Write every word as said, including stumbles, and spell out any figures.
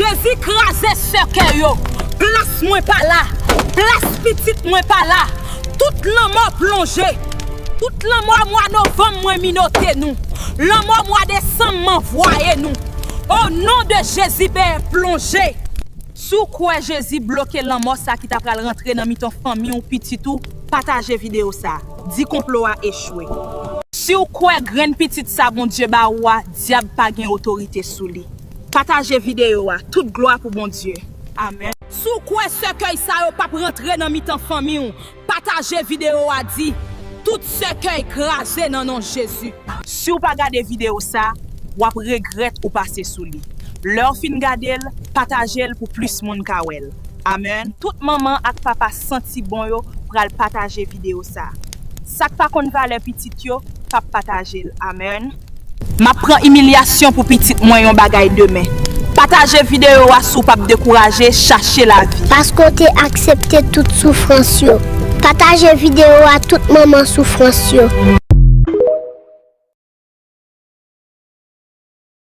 Jezi kraze sèkèy yo. Plas mwen pa la. Plas pitit mwen pa la. Tout lanmò plonje. Tout lanmò mwa novanm mwen minote nou. Lanmò mwa desanm m anvwaye nou. O non de Jezi, bèyè plonje. Si w kwè Jezi bloke lanmò sa ki ta pral rantre nan mitan fanmi w, pitit ou, pataje videyo sa. Di konplo a echwe. Si w kwè grenn pitit sa Bondye ba ou a, dyab pa gen otorite sou li. Pataje videyo a. Tout glwa pou Bondye. Amèn. Si w kwè sèkèy sa yo p ap rantre nan mitan fanmi w, pataje videyo a, di, tout sèkèy kraze nan non Jezi. Si w pa gade videyo sa, w ap regrèt ou pase sou li. Lè w fin gade l, pataje l pou plis moun ka wè l. Amèn. Tout manman ak papa santi bon yo pral pataje videyo sa. Sa k pa konn valè pitit yo p ap pataje l. Amèn. M ap pran imilyasyon pou pitit mwen yon bagay demen. Pataje videyo a si w p ap dekouraje, chache lavi. Paske w te aksepte tout soufrans yo. Pataje videyo a, tout moman soufrans yo.